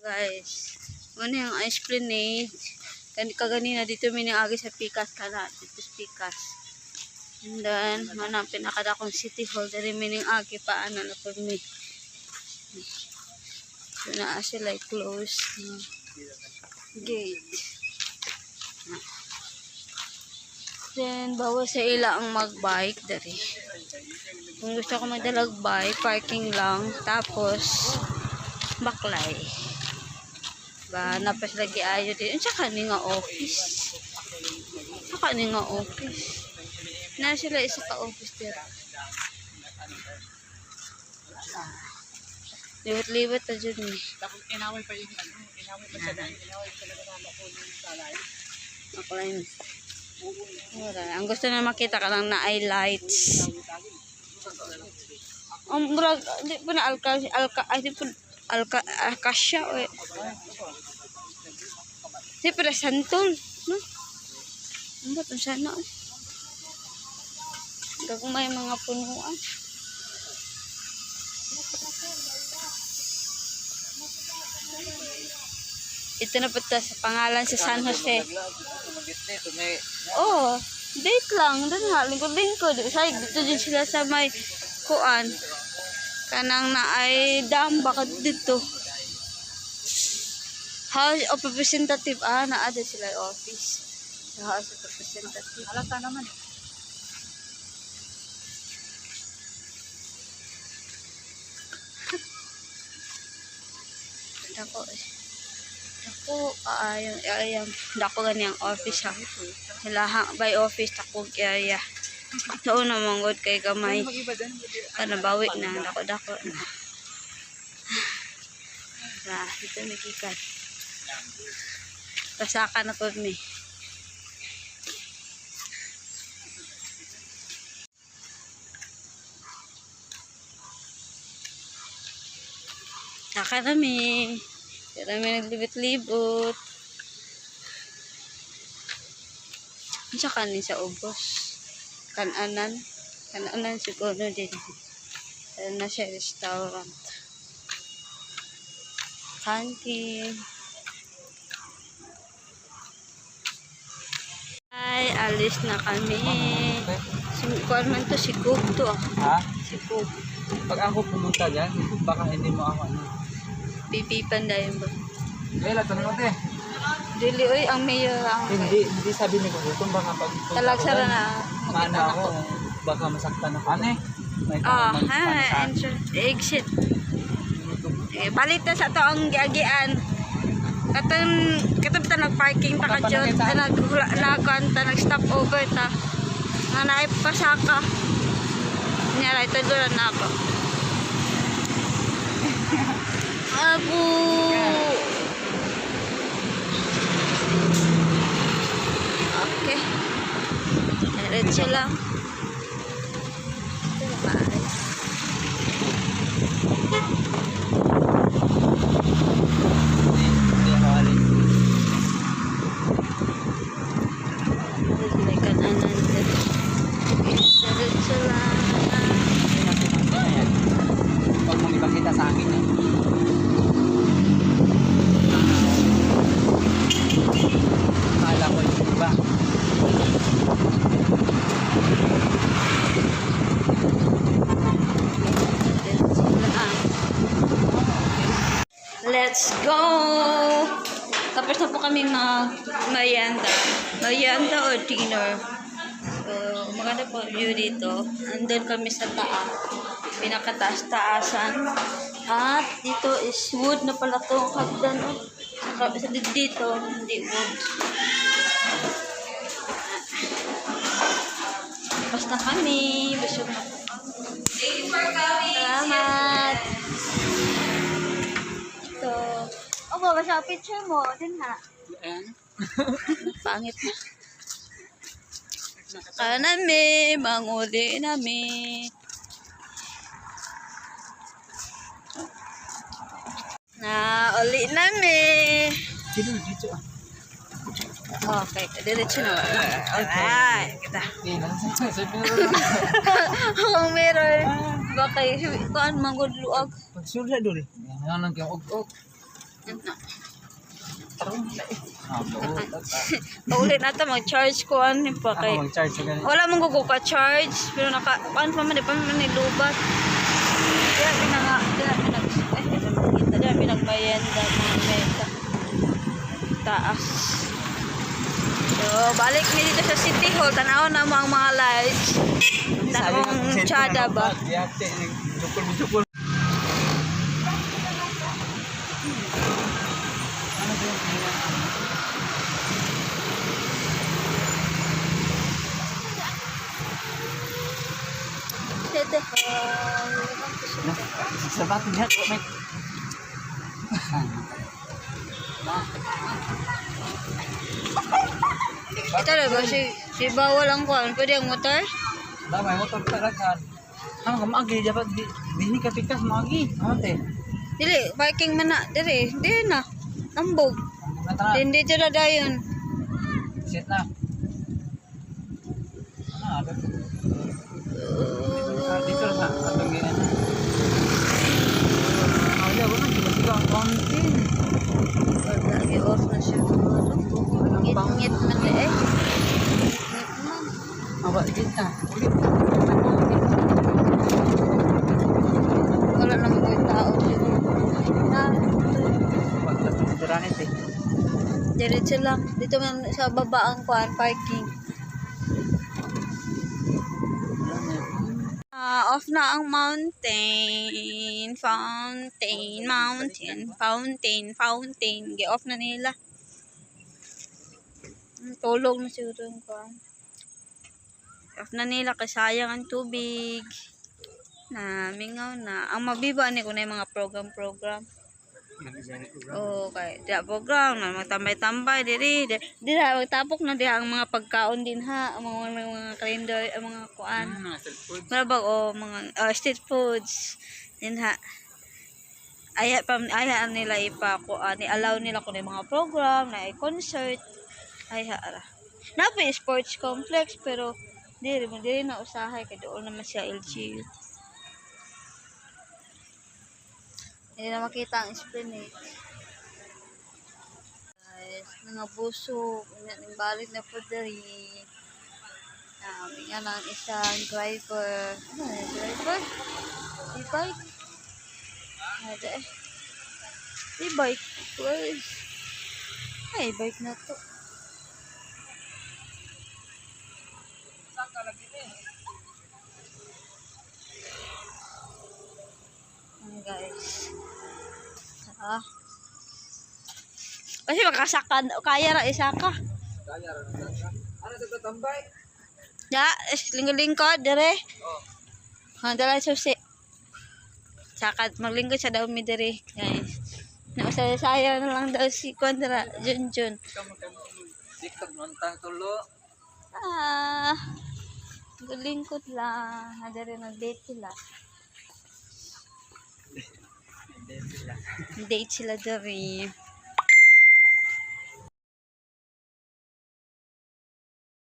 Guys, ano yung Esplanade. Kaganina dito mi agi sa Pikas kana dito sa Pikas. And then, mana ang pinakadakong City Hall diri mi ning agi pa ano na pud mi. So naa sila close na gate. Na. Then, bawal sa ila ang mag-bike diri. Kung gusto ko magdalag bike, parking lang. Tapos, baklay. Ba, napas lagi ayo din. Unsa kani nga office? Unsa kani nga office? Na sila isa ka office dira. Ah. Liwat-liwat ta jud ni. Tapos inaway pa yung ano, inaway pa siya dahil inaway pa sila kasama ko nung salay. Baklay. Wala. Ang gusto na makita ka lang na ay lights. Ang murag, di po na alka, alka, ay di po alka, akasya, oy. Di po na santol, no? Ang ba't ang sana, oy. Gagmay mga punuan. Ito na po ta sa pangalan sa San Jose. Oh, date lang. Doon nga, lingkod-lingkod. Say, dito din sila sa may kuan. Kanang na ay dam, bakit dito? House of Representative. Ah, naa din sila yung office. Sa House of Representative. Halata naman. Dako eh. Dako, ayang, ayang. Dako gani ang office ha. Sila by office, dako area. Noon naman good kay gamay. Mag-iba dyan. Kanabawi na, dako dako na. Na, dito nagikan. Pasaka na po mi. Saka nami. Pero mi naglibot-libot. Unsa kanin sa ubos? Kananan. Kananan siguro din. Ano na siya restaurant. Canteen. Ay, alis na kami. Si, kuan man to, si Cook to ah. Ha? Si Cook. Pag ako pumunta dyan, baka hindi mo ako ano. Pipipan dahil ba? Kaya lang, tanong natin. Dili, oy, ang mayor ang Hindi, hindi sabi ni Gutom, baka pag punta Talag ako sara dyan, na. maano ako, baka masaktan ako. Ano eh? May Ah, tao ha, mag- sa akin. exit. Eh, balit na sa to ang giagian. Katong katong ta nag-parking ta ka dyan, ta nag nagkuan ta nag stop over ta. Nga naay pasaka. Nya ra ito doon na ako. Abu. Okay. Diretso lang. Bye. Hindi, hindi ako alis. May kananan dito. Diretso lang. Ayan. Huwag mong ipakita sa akin eh. Akala ko yung iba. Diretso lang. Let's go! Tapos na po kami mag merienda. Merienda or dinner. So, maganda po view dito. Andun kami sa taas. Pinakataas-taasan. At dito is wood na pala to ang hagdan. Oh. Sa dito, hindi wood. Tapos na kami. Busog na po kami. Thank you for coming. Salamat. Ito. Oh, baba sa picture mo. Din ha. Ayan. Pangit na. Kanami, manguli nami. Na, uli nami. Sino dito ah? Okay, diretso na. Alright, kita. Hindi lang. Sabi na lang. Ang meron. Baka, kuan manggod luag. Pagsula dul. Yan ang kayong og-og. Ano? Paulit na ta mag-charge ko ano pa kay. Ako mag-charge sa ganito. Wala mong gugo ka charge pero naka kuan pa man di pa man nilubat. Kaya pinanga dira pinag eh di makita dira pinagbayenda mga meta. Taas. So, balik mi dito sa City Hall, tanaw na mo ang mga lights. Tanong tsada ba? Yate, jukol jukol. Ano ba yung City Hall. Sa bato niya, may Ito na ba si bawal ang kuan, pwede ang motor? Da, may motor talaga. Ano ka maagi dapat di di ni kapikas maagi. Ano te? Dili, parking man na diri, dili na. Ambog. Ano ta? Hindi dito na dayon. Sit na. Ah, dito. Dito sa atong ginan. Ay, wala na sila ang fountain. Lagi off na siya. Ngit-ngit man di eh. Ngit man. Aba, dito. Ulit. Wala naman ko yung tao siguro. Na, Pagkas eh. diretso lang. Dito man sa baba ang kuan parking. Ah, off na ang mountain. Fountain, mountain, fountain, fountain. Gi-off na nila. Tulog na siguro yung kuan. Off na nila kasi sayang ang tubig. Na mingaw na. Ang mabiba ni ko na yung mga program-program. Okay, diya program na magtambay-tambay diri. Dira magtapok na diha ang mga pagkaon din ha, ang mga kalendar, ang mga kuan. Mga street food. Mura bag o mga street foods din ha. Aya pa aya nila ipa kuan, ni allow nila kun mga program na concert. Ay ha ara. Na pa yung sports complex pero diri mo diri na usahay kay doon naman siya LGU. Hindi na makita ang esplanade. Guys, mga busok, balik na po diri. Yan ang isang driver. Ano yan? Driver? E-bike? Ano eh? E-bike. Where is... Ay, e-bike na to. Ayan, guys. Ah. Kasi makasaka, kaya ra isaka. Kaya ra na. Ano sa tatambay? Ya, lingkod-lingkod, dire. Oh. Ha, dala susi. Saka maglingkod sa daw mi dire, guys. Nausay-sayo na lang daw si Kontra Junjun. Ikaw magkano. TikTok nun tang tulo. Ah, lingkod lang. Ha, dire nag-date sila. Hindi sila. Date sila dere.